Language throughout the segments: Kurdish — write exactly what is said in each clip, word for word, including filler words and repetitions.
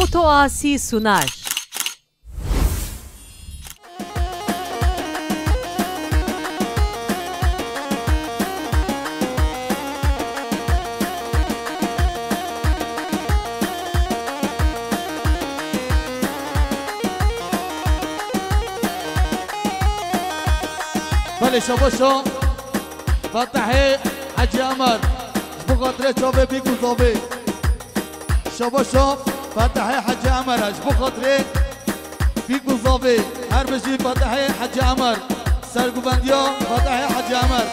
Otoasî Sunar. Belê, şabaşa Fatihê Hecî Emer, ji bo xatirê çavê bîk û zavê. Şabaşa Fatihê Hecî Emer e, ji bo xatirê bîk û zavê. Her bijî Fatihê Hecî Emer. Serguvendiya Fatihê Hecî Emer.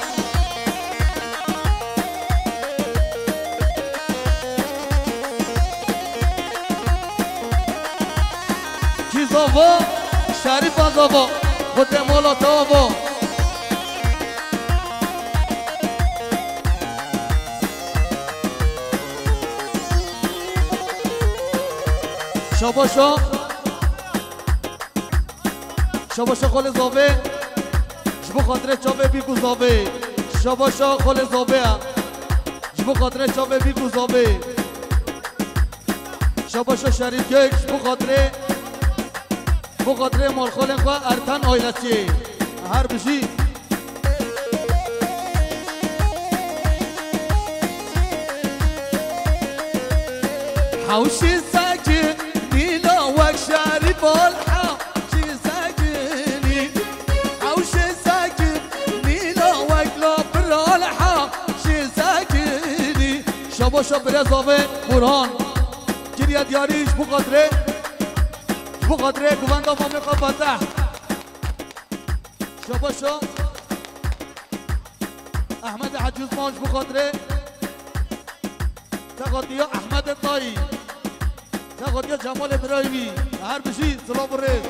Kî zava? Şerîfa zava. Xwedê mala te ava. Şabaşa. Şabaşa xalê zavê. Ji bo xatirê çavê bîk û zavê. Şabaşa xalê zavê. Ji bo xatirê çavê bîk û zavê. Şabaşa Şerîf Gök, ji bo xatirê, ji bo xatirê malxalên xwe Ertan ailesiyê. Her bijî. Hewşî sekinî la wek Şerîf al ha, şî sekinî. Hewşî sekinî la wek la bira al ha, şî sekinî. Şabaşa birêz avê Burhan. Kiriye diyarî ji bo xatirê, ji bo xatirê guvenda mamê xwe Feteh. Şabaşa Ehmedê Hecî Uzman ji bo xatirê. Te xatiya Ehmedê Tayî. Te xatiya Cemalê birayî wî. Her bijî, silav û rêz.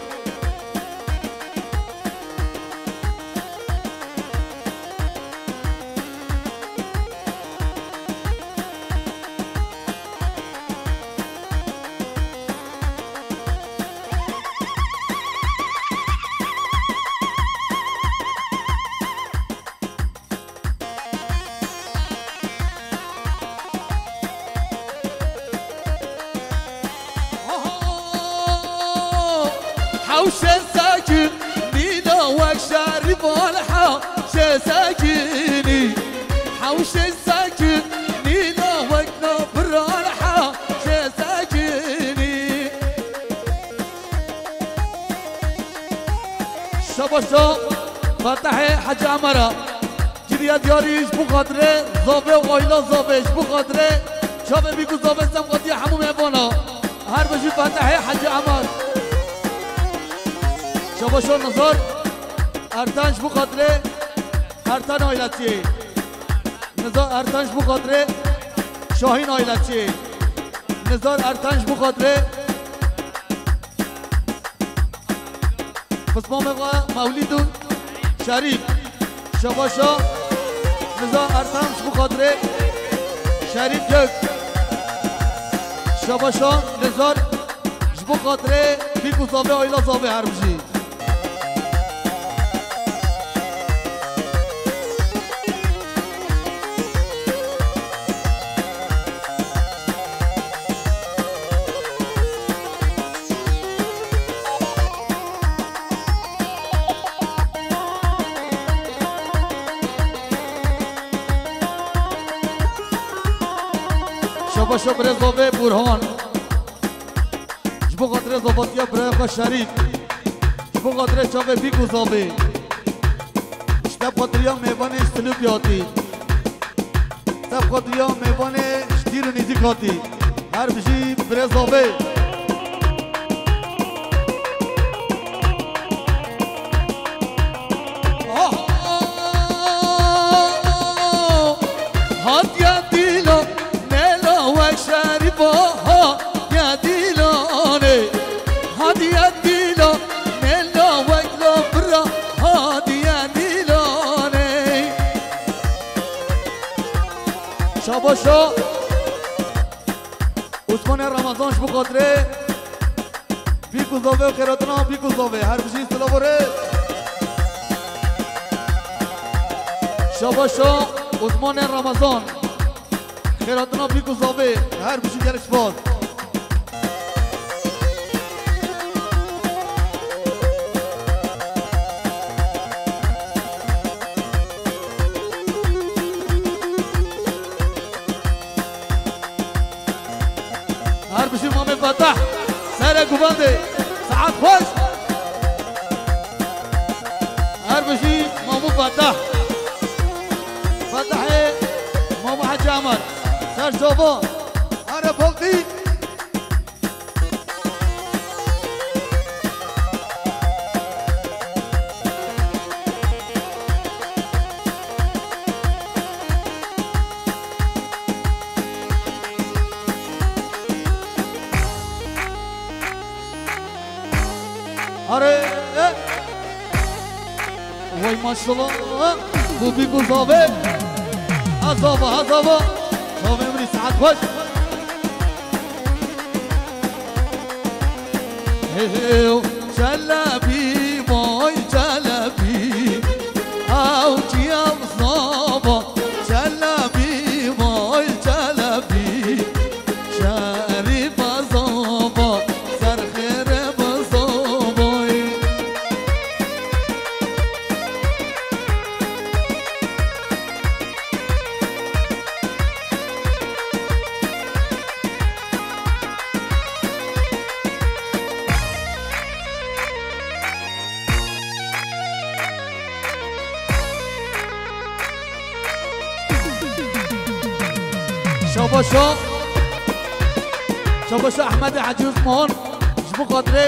Hewşê sekinî la wek Şerîf al ha, şê sekinî. Hewşê sekinî la wek na bira al ha, şê sekinî. Şabaşa Fatihê Hecî Emera. Kiriye diyarî ji bo xatirê zavê û aîla zavê, ji bo xatirê çavê bîk û zavê sem xatiya hemû mêvana. Her bijî Fatihê Hecî Emer. Şabaşa Nizar Ertan ji bo xatirê Ertan aîletiyê. Nizar Ertan ji bo xatirê Şahîn aîletiyê. Nizar Ertan ji bo xatirê Pismamê xwe Mewlîd û Şerîf. Şabaşa Nizar Ertan ji bo xatirê Şerîf Gök. Şabaşa Nizar ji bo xatirê bîk û zavê aîla zavê her bijî. Şabaşa birêz zavê Burhan. Ji bo xatirê zavatiya birayê xwe Şerîf. Ji bo xatirê çavê bîk û zavê. Ji te xatiriya mêvanê ji Silûkê hatî. Te xatiriya mêvanê ji dîr û nêzîk hatî. Her bijî birêz zavê. Hatiye dîla nela wek Şerîfa, hatiye dîlanê. Hatiye dîla nela wek la bira, hatiye dîlanê. Şabaşa Osmanê Ramazan ji bo xatirê bîk û zavê û xêratina bîk û zavê. Her bijî silav û rê. Şabaşa Osmanê Ramazan. Xêratina bîk û zavê. Her bijî gelek spas. Bijî Mamê Fetah, serê guvendê, saet xweş. Her bijî Mamû Fetah. Fetahê Mamû Hecî Emer, ser çavan. Here paqtî. Are, e. Vay maşallah. Bu bir buzave. Azava, azava. Çavê min î saet xweş. Hey, hey, Çelebî, vay Çelebî, ew çiya zava, Çelebî, vay Çelebî, Şerîfe zava, ser xêrê bi zavayê. Şabaşa, şabaşa Ehmedê Hecî Osman, ji bo xatirê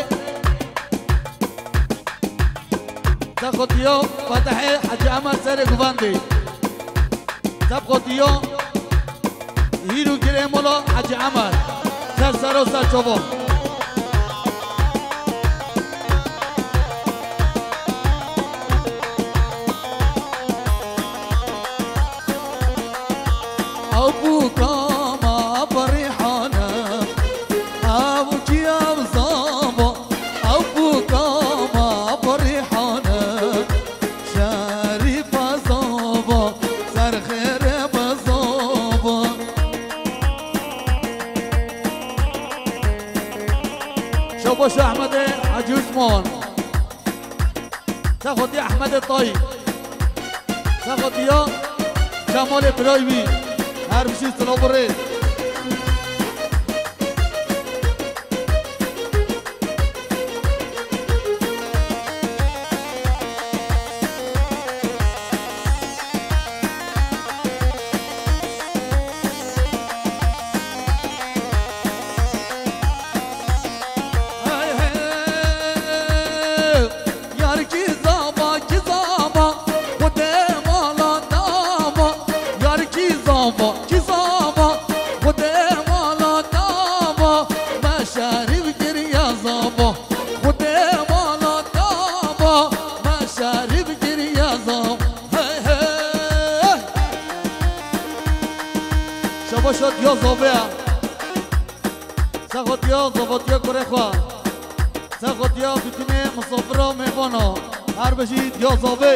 te xwetiya Fetihê Hecî Emer serê guvendê. Te bi xwetiya hîr û girê mala Hecî Emer. Ser sero ser çava. Ew bûka ma bi Rîhane, ew çiya zava, ew bûka ma bi Rîhane. Şerîfe zava, ser xêrê bi zava. Şabaş Ehmedê Hecî Osman. Te xwetiya Ehmedê Tayî. Te xwetiya Cemalê birayê wî. Her bijî silav û rêz. Hey, hey, yar kî zava, kî zava, xwedê mala dava. Yar kî zava, kî zava, xwedê mala dava. Me şerîf kiriye zava, xwedê mala dava. Me şerîf kiriye zava. Hey, hey. Şabaşa diya zavê ya. Sexotiya zavatiya kurê xwe. Sexotiya bîtinê misafira mêvana. Her bijî diya zavê.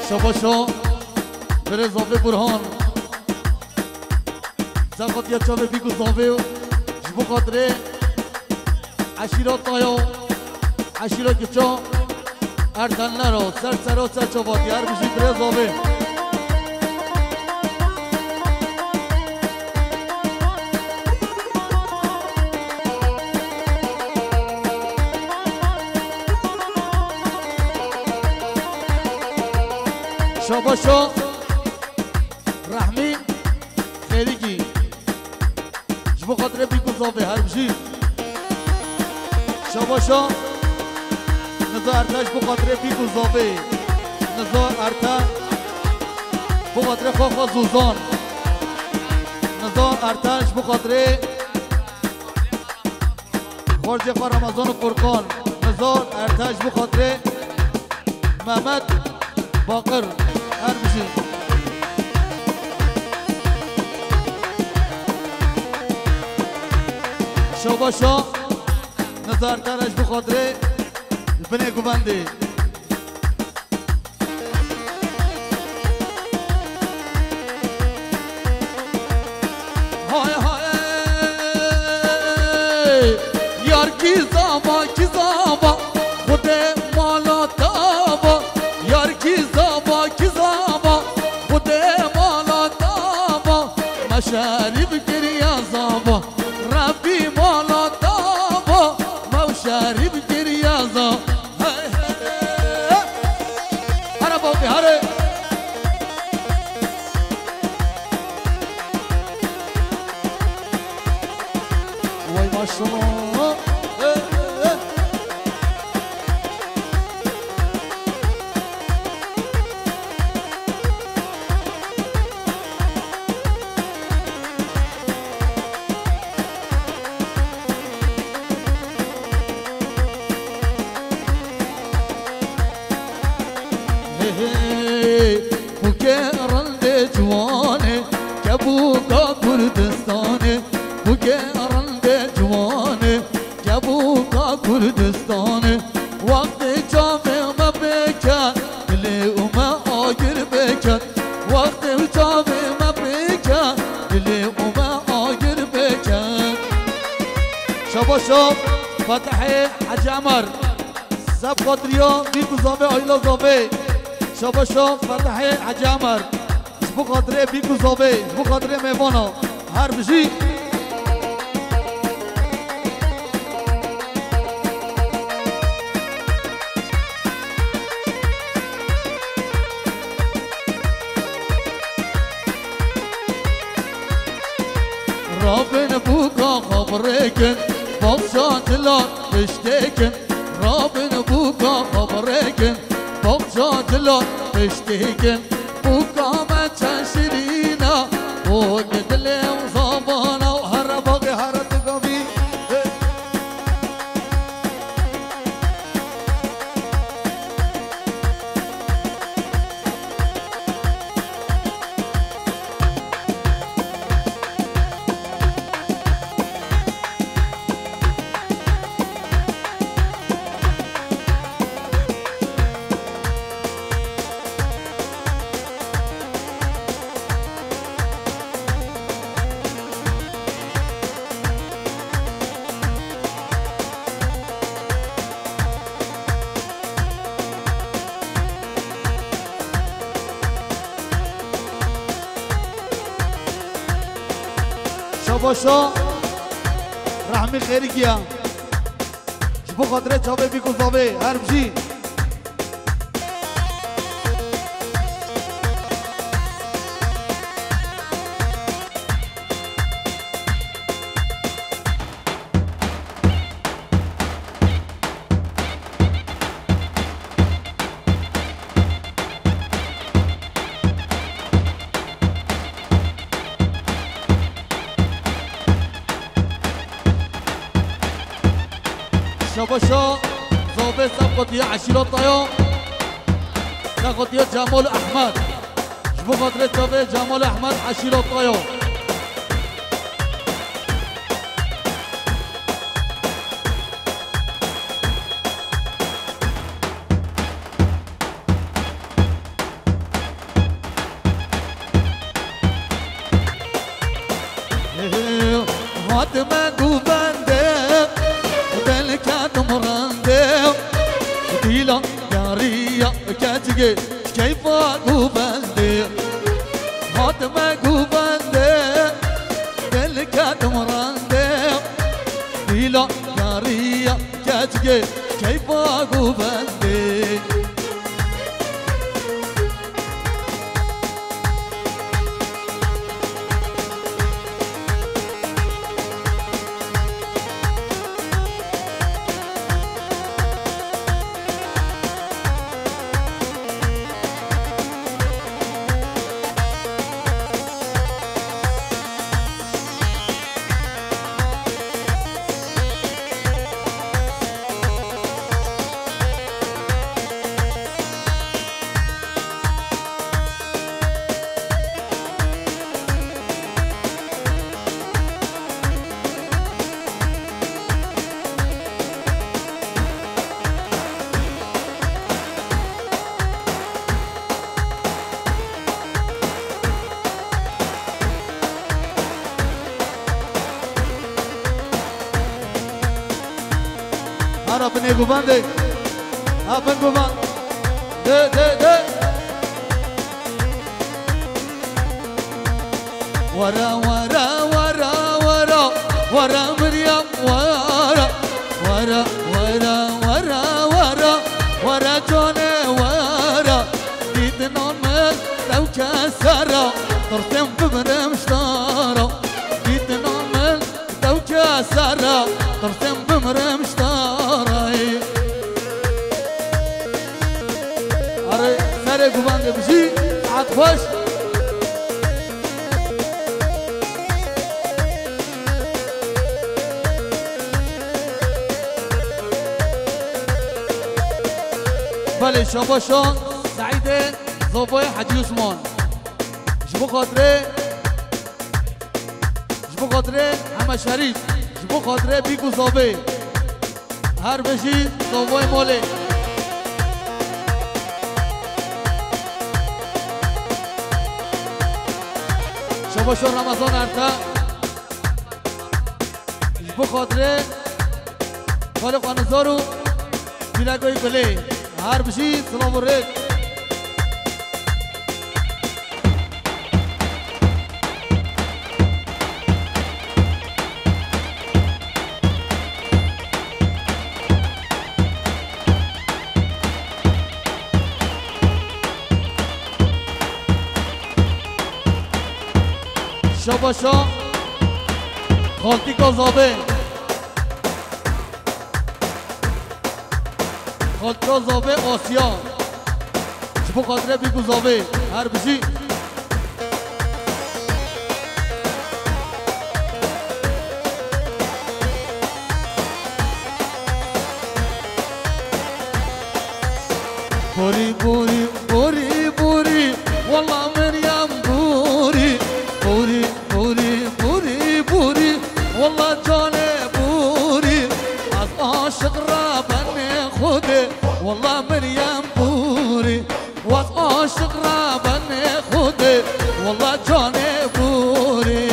Şabaşa. Birê zavê Burhan. Sexotiya çavê bîk û zavê û ji bo xatirê eşîra Tayo, eşîra Kiço, Ertenlero, ser sero ser çava diyar bijî birê zavê. Şabaşo. Rehmî Xêrîkî. Ji bo xatirê bîk û zavê her bijî. Şabaşa. Niza Erte ji bo xatirê bîk û zavê. Niza Erte. Bo xatirê xwe xwe zozan. Niza Erte ji bo xatirê Xorcê xwe Remezan û Furkan, Nizar Ertaş bi xatirê Mehmet Baqir, her bijî. Şabaşa Nizar Ertaş bi xatirê binê guvendê. Hay hay, yar kî zava, kî zava, xwedê mala te ava. Şerîf kiriya zava, Rebbî mala dava, mew şerîf kiriya za. Hey, hey, hey. Here bavê, here. Vay maşallah. Hey, hey, hey. Hey, hey, hey. Bûke rindê ciwanê, kebûka Kurdistanê. Bûke rindê ciwanê, kebûka Kurdistanê. Wextê çavê me pêke, dilê û me agir bêke. Wextê çavê me pêke, dilê û me agir bêke. Şabaşa Fatihê Hecî Emer. Seb xatiriya bîk û zavê, aîla zavê. Şabaşa Fatihê Hecî Emer. Ji bo xatirê bîk û zavê, ji bo xatirê mêvana. Her bijî. Rabin bûka xwe birêkin, baxça cilan piştêkin. Rabin bûka xwe birêkin, baxça cilan piştêkin. Bûka me çend şirîn e, û dilê û zavana û here baxê here digavî. Şabaşa Rehmî Xêrîkiya. Ji bo xatirê çavê bîk û zavê, her bijî. Şabaşa zavê Sefqotiya eşîreta ya. Sefqotiya Cemal Ehmed. Ji bo xatirê çavê Cemal Ehmed eşîreta ya. Hatime guvende, belke dimrende, dîla yariya keçike keyfa guvende. Hatime guvende, belke dimrende, dîla yariya keçike keyfa guvende. Hara binê guvendê. Ha bin guvan. De, de, de. Were, were, were, were, were Miryem, were. Were, were, were, were, were canê, were. Dîtina min tewke sera, tirsêm bimirim ji te re. Dîtina min tewke sera, tirsêm bimirim ji te re. Erê, serê guvendê bijî, saet xweş. Belê, şabaşan Seîdê Zavayê Hecî Osman. Ji bo xatirê, ji bo xatirê heme şerîf, ji bo xatirê bîk û zavê. Her bijî zavayê malê. Şabaşo Remezan Erte. Ji bo xatirê xalê xwe nizar û pîlekoyê gulê. Her bijî silav û rêz. Şabaşa Xaltîka Zavê. Xaltîka Zavê Asya. Ji bo xatirê bîk û zavê. Her bijî. Borî, borî, borî, borî, wela Meryem borî. Borî, borî, borî, borî, wela canê borî. Ez aşiq re benê Xwedê, wela Meryem borî. Ez aşiq re benê Xwedê, wela canê borî.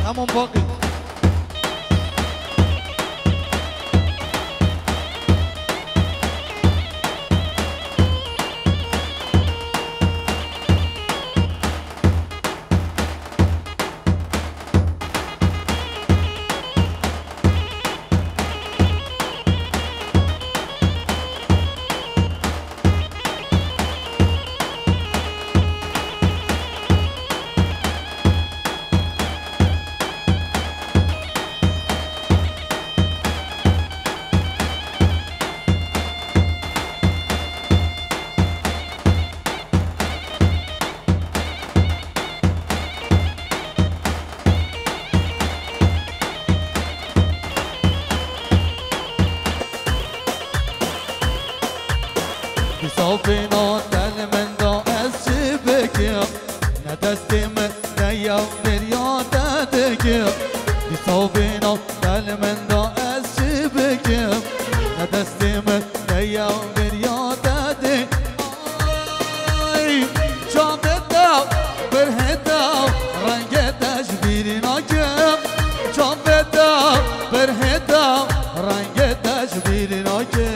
Tamam, baqî. Dîsa vêna te li min da ez çi bikim? Ne destê min ne ya bêriya te dikim. Dîsa vêna te li min da ez çi bikim? Ne destê min ne ya bêriya te dikim. Ay, çavê te, berhê te, rengê te ji bîrî nakim. Çavê te, berhê te, rengê te ji bîrî nakim.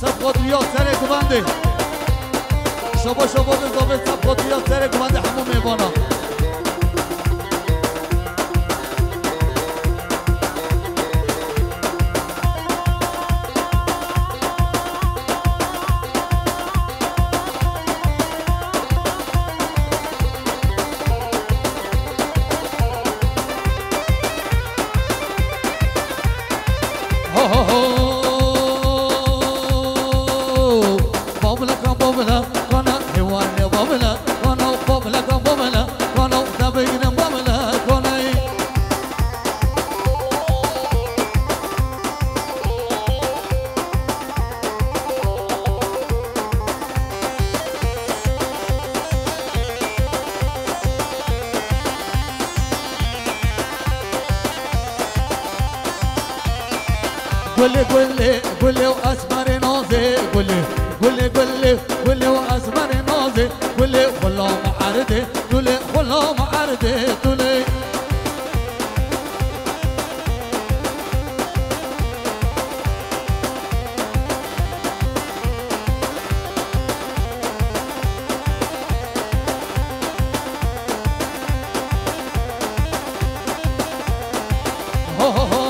Sefqatîya serê guvendê. Şaba şaba de zavê sefqatîya serê guvendê hemû mêvana. Ho, ho, ho. Bavle ka bavle, kana hêwanê bavle, kana bavle ka bavle, kana debeyne bavle, kana. Gulê, gulê, gulê û esmerê nazê, gulê, gulê, gulê, gulê û esmerê nazê, gulê xulam erdê, dulê xulam erdê, dulê. Ho, ho, ho.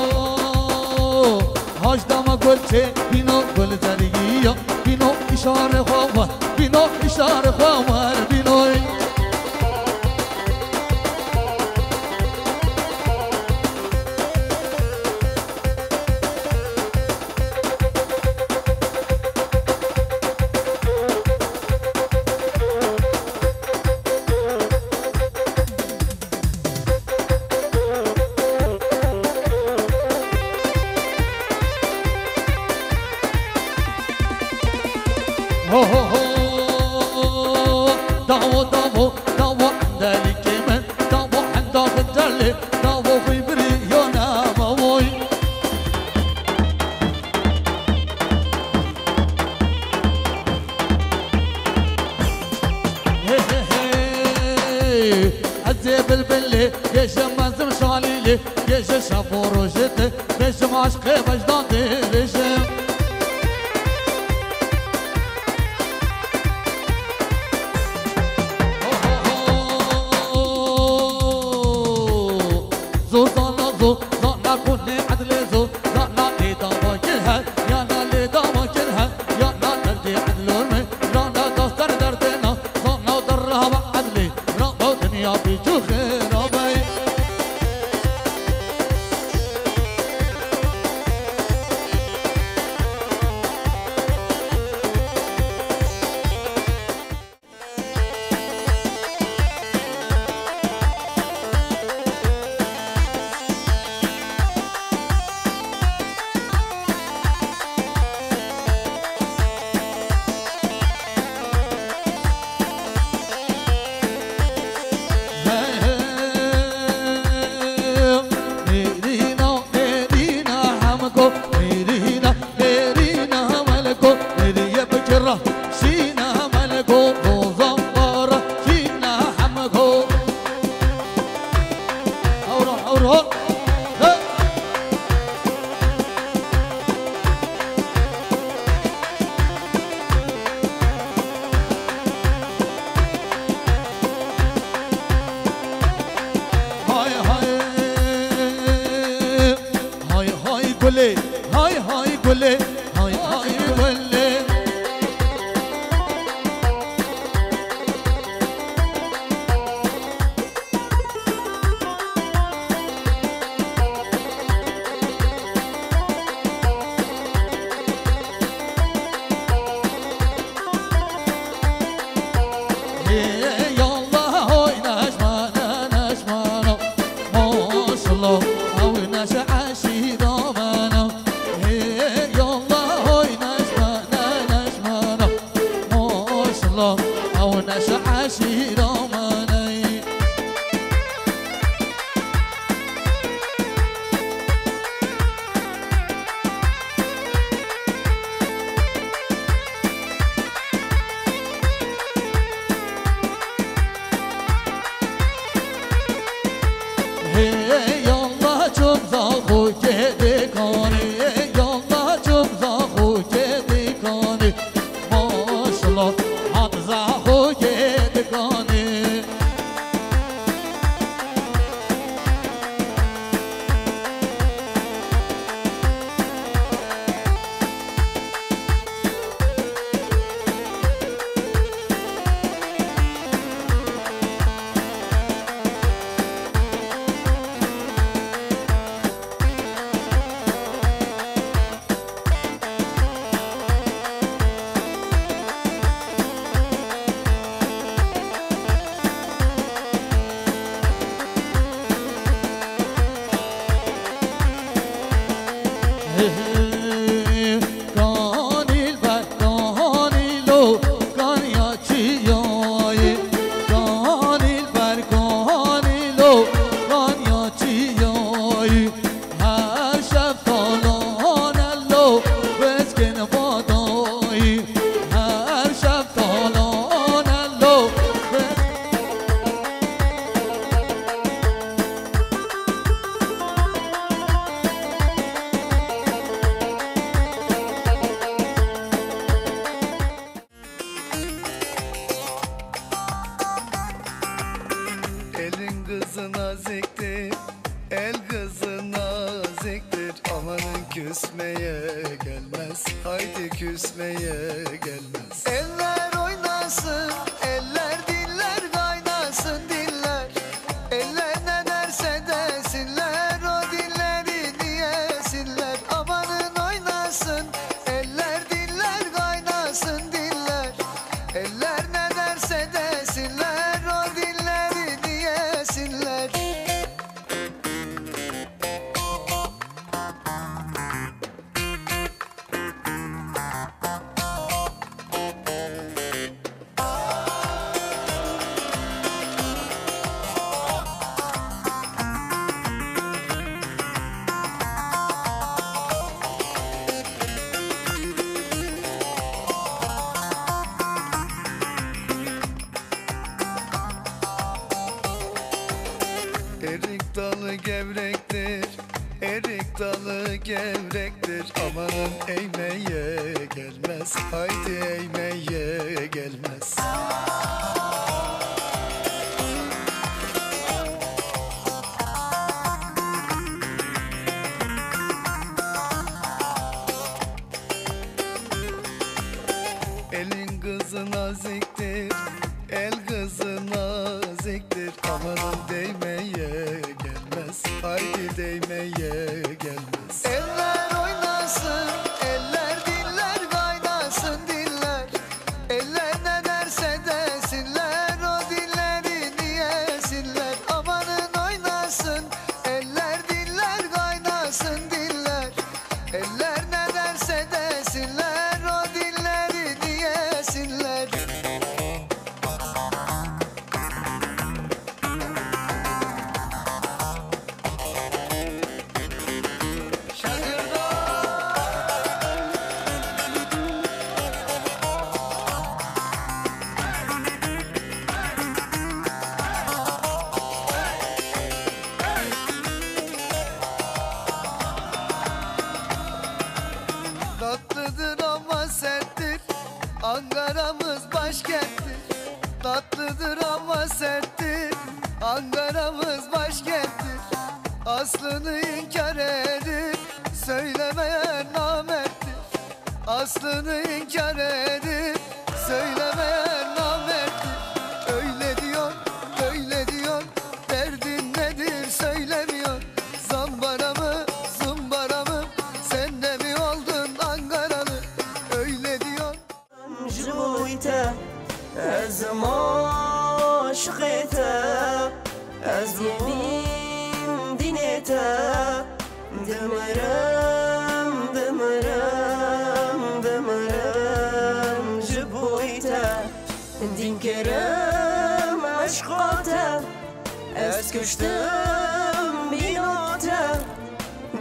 Hac dama gul çê, bîno gul zerî ya, bîno îşarê xwe wer, bîno îşarê xwe wer, bînoy. Ho, ho, ho. Davo, davo, davo, endelikê min. Davo, enda xindelê. Davo, xîbirî, yo, nema, voy. Hey, hey, hey. Ez ê bilbilê, yê ji mezin şalîlê, yê ji şev û rojê te, bêjim aşqê vecdan tê bêjim. Ho, ho, ho. Zo zana zo, zana ku ne edlê zo, zana lê dava kir he, ya na lê dava kir he, ya na derdê edlor me, zana dastar derdê na, zana derra va edlê, rava dinya bî çû xêra bey. Naziktir, el kızı naziktir. Amanın küsmeye gelmez, haydi küsmeye gelmez. Eller oynasın, eller diller kaynasın diller. Eller ne derse desinler, o dillerini yesinler. Amanın oynasın, eller diller kaynasın diller. Eller ne derse desinler, o dillerini yesinler. Erik dalı gevrektir, erik dalı gevrektir. Amanın eğmeye gelmez, haydi eğmeye gelmez. Elin kızı naziktir, el kızı naziktir. Amanın değmeye gelmez, haydi değmeye gelmez. Eller oynasın, eller diller kaynasın diller. Eller ne derse desinler, o dillerini yesinler. Amanın oynasın, eller diller kaynasın diller. Eller ne derse desinler, o dillerini yesinler. Tatlıdır ama serttir, Ankara'mız başkenttir. Tatlıdır ama serttir, Ankara'mız başkenttir. Aslını inkar edip söylemeyen namerttir. Aslını inkar edip söylemeyen namerttir. Öyle diyor, böyle diyor, derdin nedir söylemiyor. Zambara mı, zımbara mı, sen de mi oldun Ankaralı? Öyle diyor. Ji bo te ez im aşiqê te, ez bûm dînê te. Dimirim, dimirim, dimirim ji bo te. Dîn kirim eşqa te, ez kuştim bîna te.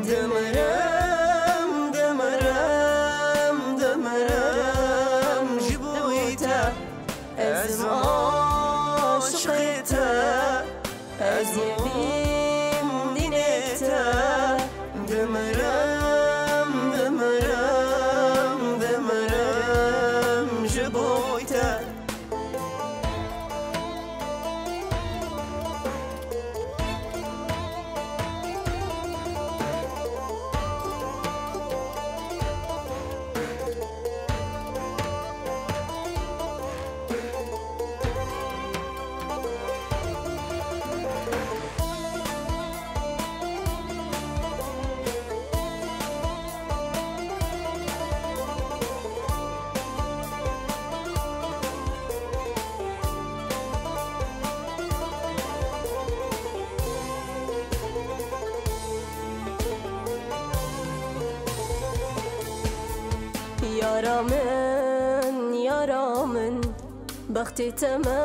Dimirim, dimirim, dimirim ji bo te. Ez aşiqê te, ez bûm dînê te. Dimirim, dimirim, dimirim ji bo te. Yara min, yara min, bextê te me,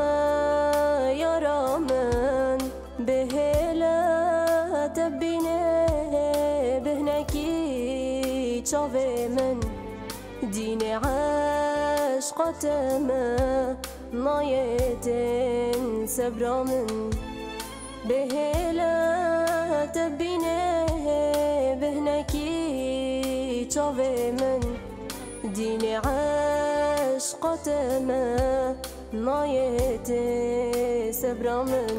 yara min. Bihêle te bîne bihnekî çavê min, dînê eşqa te me nayê tên sebra min. Bihêle te bîne bihnekî çavê min, dînê eşqa te me nayê tên sebra min.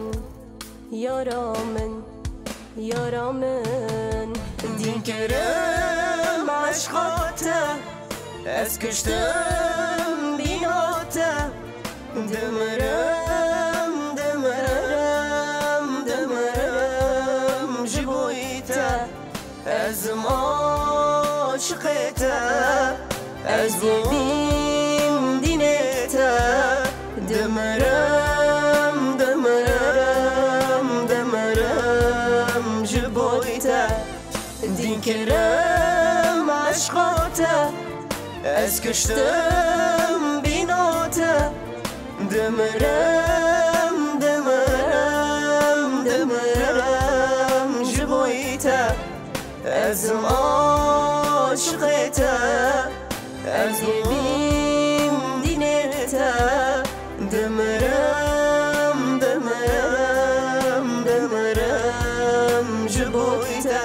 Yara min, yara min. Dîn kirim eşqa te, ez kiştim bîna te. Dimirim, dimirim, dimirim ji bo te. Ez im aşiqê te, ez dibîm dînê te. Dimirim, dimirim, dimirim ji bo te. Dîn kirim eşqa te, ez kiştim bîna te. Dimirim, dimirim, dimirim ji bo te. Ez im aşiqê te, ez dibîm dînê te. Dimirim, dimirim, dimirim ji bo te.